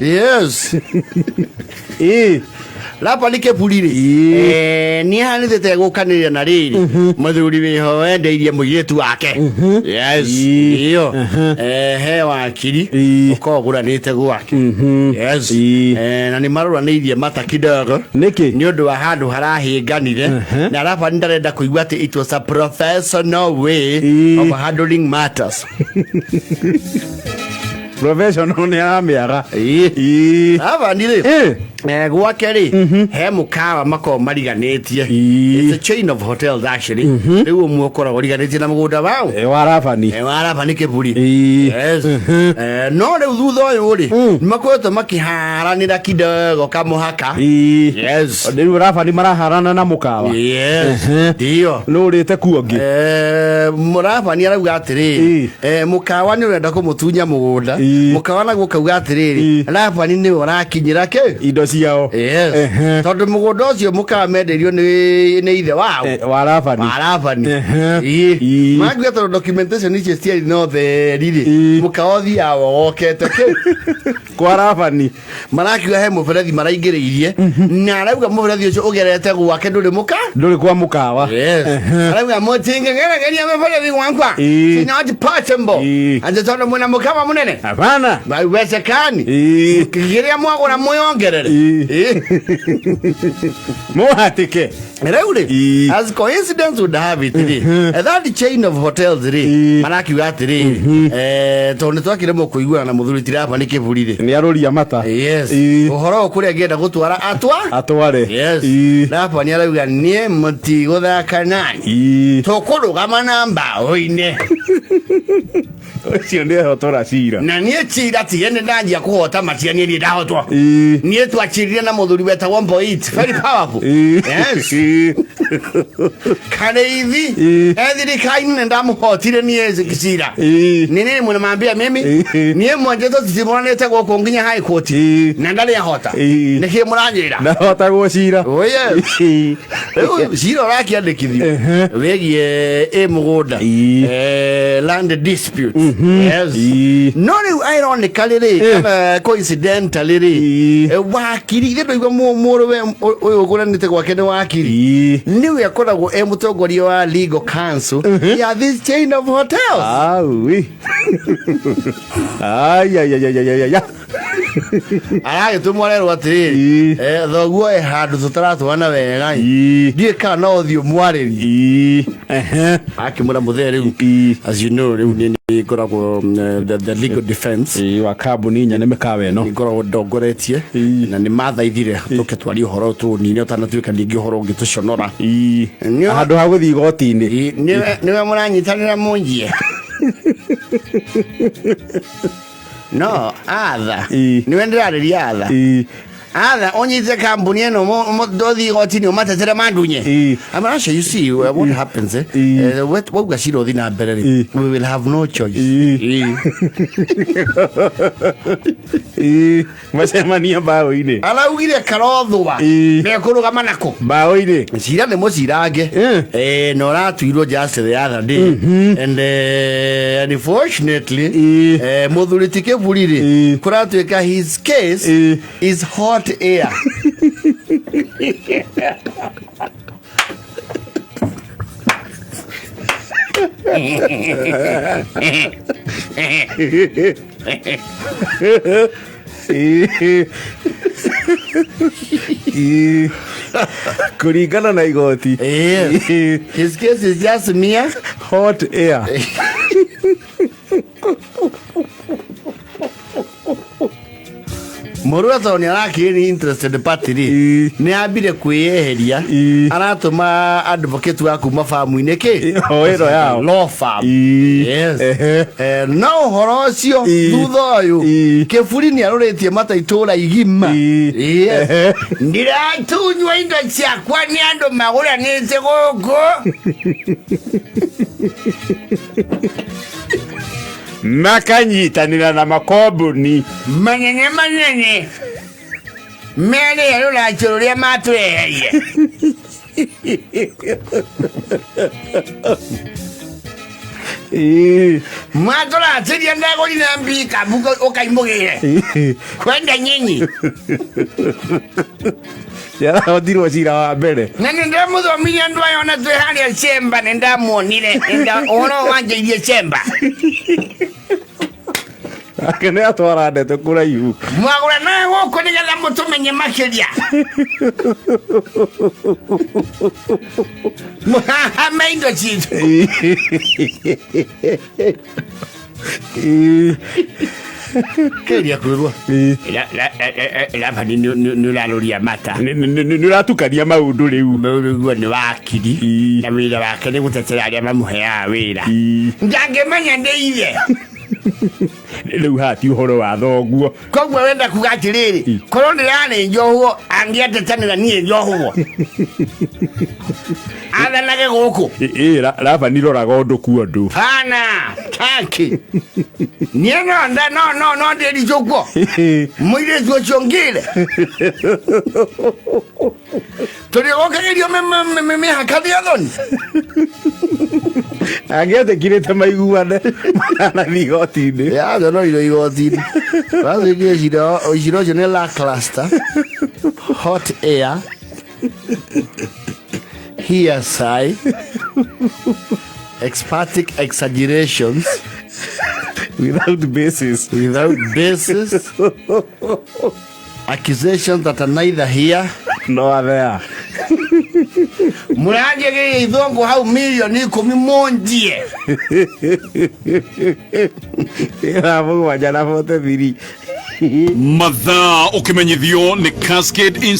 Yes. Ĩĩ. Rapa nĩ kĩburi rĩ. Ĩĩ. Eh, nĩ ahanĩte gũkanĩrĩra na rĩrĩ mũthuri wĩho wendeirie mũirĩtu wake. Yes. Ĩĩ. Iyo. Eh, he wakiri Ĩĩ. ũkoragwo ũgũranĩte gwake. Yes. Ĩĩ. Eh, na nĩ maroranĩirie mata kidogo. Nĩkĩ? Nĩ ũndũ wa handũ harahĩnganire na Rapa nĩ ndarenda kũigua atĩ it was a professional way Ĩĩ. of handling matters. Professional nĩ aramĩaga. Ĩĩ. Ĩĩ. Rapa nĩ rĩ Ĩĩ. Eh, gwake rĩ he mũkawa makoragwo mariganĩtie. Ĩĩ. It's a chain of hotels actually. Rĩu ũmwe ũkoragwo ũriganĩtie na mũgũnda wao. Eh, wa Rabani. Eh, wa Raba nĩ kĩburi. Ĩĩ. Yes. Eh, no rĩu thutha ũyũ rĩ nĩ makoretwo makĩharanĩra kidogo kamũhaka. Ĩĩ. Yes. Rĩu Rabani maraharana na mũkawa. Yes. Ndio. Nũ ũrĩte kuo ũngĩ? Eh, Mũrabani arauga atĩrĩrĩ Ĩĩ. eh, mũkawa nĩ ũrenda kũmũtunya mũgũnda. Ĩĩ. Mũkawa naguo ũkauga atĩrĩrĩ Ĩĩ. Rabani nĩwe ũrakinyĩra kĩ. Indo ciao. Yes. Ehe. Tondũ mũgũnda ũcio mũkawa mendeirio nĩ ithe wao. Eh, wa Rabani. Wa Rabani. Ehe. Ĩĩ. Ĩĩ. Makiuga tondũ documentation icio ciarĩ na ũtheri rĩ Ĩĩ. mũkawa ũthiaga wokete kĩ. Kwa Rabani. Marakiuga he mũberethi maraingĩrĩirie na arauga mũberethi ũcio ũgerete gwake ndũrĩ mũka. Ndũrĩ kwa mũkawa. Yes. Ehe. Arauga mũtingĩgeregeria mũberethi gwakwa. Ĩĩ. It's not possible. Ĩĩ. Atĩ tondũ mwĩna mũkawa mũnene. Hapana. Haiwezekani. Ĩĩ. Kĩrĩa mwagũra mwĩongerere. Ĩĩ. Ĩĩ. Mũhatĩke. Rĩu rĩ, Ĩĩ. as coincidence would have it rĩ, that chain of hotels rĩ, Ĩĩ. marakiuga atĩrĩrĩ, eh, tondũ nĩ twakĩremwo kũiguana na mũthuri Tiraba nĩ kĩburi rĩ. Nĩ arũria mata. Yes. Ĩĩ. Ũhoro ũyũ kũrĩa angĩenda gũtwara atwa. Atware. Yes. Ĩĩ. Rapa nĩ arauga niĩ mũtigũthaka nani. Ĩĩ. Tũkũrũgama na mbaũ-inĩ. Ũcio nĩ ehotora cira. Na niĩ cira tige nĩ ndanjia kũhota matia niĩ niĩ ndahotwo. Ĩĩ. Niĩ twacirire na mũthuri wetagwo Mboit. Very powerful. Ĩĩ. Yes. Ĩĩ. Karĩithi. Ĩĩ. E thirikari-inĩ nĩ ndamũhotire niĩ cira. Ĩĩ. Nĩ nĩ mũnamambia mimi. Ĩĩ. Niĩ mwenje tũtitimũranĩte gũkũ nginya high court. Ĩĩ. Na ndarĩ ahota. Ĩĩ. Nĩkĩ mũranjĩra? Ndahotagwo cira. Oh yes. Ĩĩ. Rĩu cira ũrakĩandĩkithio Ehe. wĩgiĩ ĩ mũgũnda. Ĩĩ. Eh, land dispute. Yes. Ĩĩ. No rĩu ironically rĩ Eh. kana coincidentally rĩ Ĩĩ. eh, wakiri ithe ndũigua mũrũwe ũyũ ũgũranĩte gwake nĩ wakiri. Ĩĩ. Nĩwe akoragwo e mũtongoria wa legal council ya this chain of hotels. Aui. Ai ai ai ai ai ai. ai. Aragĩtũmwo arerwo atĩrĩrĩ Ĩĩ. eh, thoguo e handũ tũtaratwarana wega ĩ. Ĩĩ. Ndiũĩ kana no ũthiĩ ũmwarĩrie. Ĩĩ. Ehe. Akĩmwĩra mũthee rĩu Ĩĩ. as you know rĩu nĩ niĩ ngoragwo the legal defense. Ĩĩ wa kambuni nyene mĩkawa ĩno. Nĩ ngoragwo ndongoretie Ĩĩ. na nĩ mathaithire tũke twarie ũhoro ũyũ tũũnine ũtanatuĩka ningĩ ũhoro ũngĩtũconora. Ĩĩ. Nĩ- Handũ ha gũthiĩ igoti-inĩ. Ĩĩ, nĩwe mũranyitanĩra mũnjie. No atha. Ĩĩ. Nĩwe ndĩrarĩria atha. Ĩĩ. Atha ũnyite kambuni ĩno ndũthiĩ igoti-inĩ ũmatetere mandunye. Ĩĩ. I mean, actually, you see what happens eh? Ĩĩ. Eh, wauga cira ũthiĩ na mbere rĩ, Ĩĩ. we will have no choice. Ĩĩ. Ĩĩ. Ĩĩ. Macemania mbaũ-inĩ. Araugire karothwa Ĩĩ. mekũrũgama nako. Mbaũ-inĩ. Cira nĩ mũcirange. Eh. Eh, na ũratuirwo just the other day. And unfortunately Ĩĩ. eh, mũthuri ti kĩburi rĩ Ĩĩ. kũratuĩka his case Ĩĩ. is hot air. Ĩĩ. Ĩĩ. Kũringana na igoti. Yes. Ĩĩ. His case is just mere Hot air. Mũrũwe tondũ nĩ arakĩrĩ nĩ interested party rĩ Ĩĩ. nĩ ambire kwĩyeheria. Ĩĩ. Aratũma advocate wa kuma famu-inĩ kĩ O ĩno yao. law firm. Ĩĩ. Yes. Ehe. Eh, no ũhoro ũcio Ĩĩ. thutha ũyũ Ĩĩ. kĩburi nĩ arũrĩtie mata itũra igima. Ĩĩ. Yes. Ehe. Ndĩratunywo indo ciakwa nĩ andũ magũranĩte gũkũ. Makanyitanĩra na makombuni manene manene merĩe rũracio rũrĩa matũreheire. Ĩĩ. Mwatũratĩria ndagũrire mbikabu ũkaimũgĩre kwenda nyinyi. Yarahotirwo cira wa mbere. Na nĩ ndamũthomire andũ aya ona twĩ harĩa cemba nĩ ndamuonire ũhoro wanjĩirie cemba. Ake nĩ atwara ndeto kũraihu. Mwagũra nawe gũkũ nĩgetha mũtũmenye makĩria. Mũhahame indo citũ. Ĩĩ. Kĩria kwĩrwo. Ĩĩ. Labani nĩ ũrarũria mata. Nĩ ũratukania maũndũ rĩu. Mũrũguo nĩ wakiri Ĩĩ. na wĩra wake nĩ gũtetera arĩa mamũheaga wĩra. Ĩĩ. Ndangĩmenya ndĩ ithe. Rĩu haha ti ũhoro wa thoguo. Koguo wenda kuga atĩrĩrĩ, Ĩĩ. korwo ndĩrarĩ njohwo angĩatetanĩra niĩ njohwo athanage gũkũ. Ĩĩ, Labani roraga ũndũ ku ũndũ. Pana taki niĩ no nda no no no ndĩricũkwo mũirĩtu ũcio ngĩre tũrĩgũkagĩrio mĩhaka thĩ thoni. Angĩetĩkirĩte maiguane manathiĩ igoti-inĩ. Yathonorirwo igoti-inĩ wathikire cira cira ũcio nĩ lackluster, hot air, hearsay, expertic exaggerations without basis, without basis, accusations that are neither here nor there. Mũranjĩgĩire ithũngũ hau mirioni 10 mũnjie. Thaa 7:43. Mathaa ũkĩmenyithio nĩ Cascade.